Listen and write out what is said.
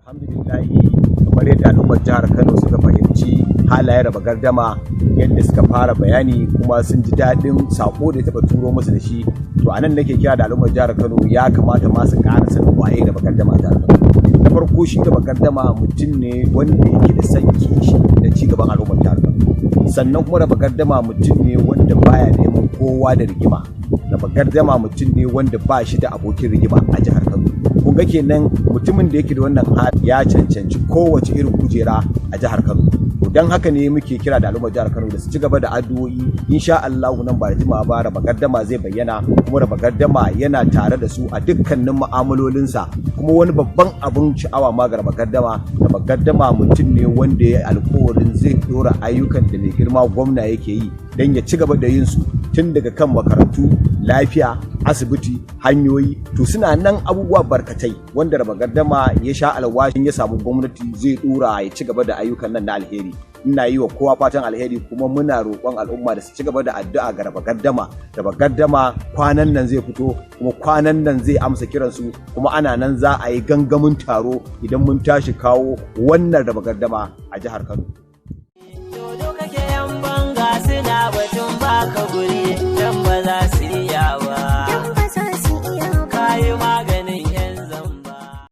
Alhamdulillahi, kamar yadda al'ummar jihar Kano suka fahimci halayen Raba Gardama, yadda suka fara bayani kuma sun ji daɗin sako da ya taɓa turo musu da shi. To, anan nake kira da al'ummar jihar Kano, ya kamata ma su ƙara sanin waye Raba Gardama a jihar Kano. Na farko, shi Raba Gardama mutum ne wanda yake da son kishi da ci gaban al'ummar jihar Kano. Sannan kuma Raba Gardama mutum ne wanda baya neman kowa da rigima. Raba Gardama mutum ne wanda ba shi da abokin rigima a jihar Kano. Kun ga kenan mutumin da yake da wannan hali ya cancanci kowace irin kujera a jihar Kano. To, don haka ne muke kira da al'ummar jihar Kano da su ci gaba da addu'o'i. Insha Allah, nan ba da jimawa ba Raba Gardama zai bayyana, kuma Raba Gardama yana tare da su a dukkanin mu'amalolinsa. Kuma wani babban abun sha'awa ma ga Raba Gardama, Raba Gardama mutum ne wanda ya alkawarin zai dora ayyukan da mai girma gwamna yake yi don ya ci gaba da yin su, tun daga kan makarantu, lafiya, asibiti, hanyoyi. To, suna nan abubuwa barkatai wanda Raba Gardama ya sha alwashin ya samu gwamnati zai dora ya ci gaba da ayyukan nan na alheri. Ina yi wa kowa fatan alheri, kuma muna roƙon al'umma da su ci gaba da addu'a ga Raba Gardama. Raba Gardama kwanan nan zai fito, kuma kwanan nan zai amsa kiransu, kuma ana nan za a yi gangamin taro idan mun tashi kawo wannan Raba Gardama a jihar Kano.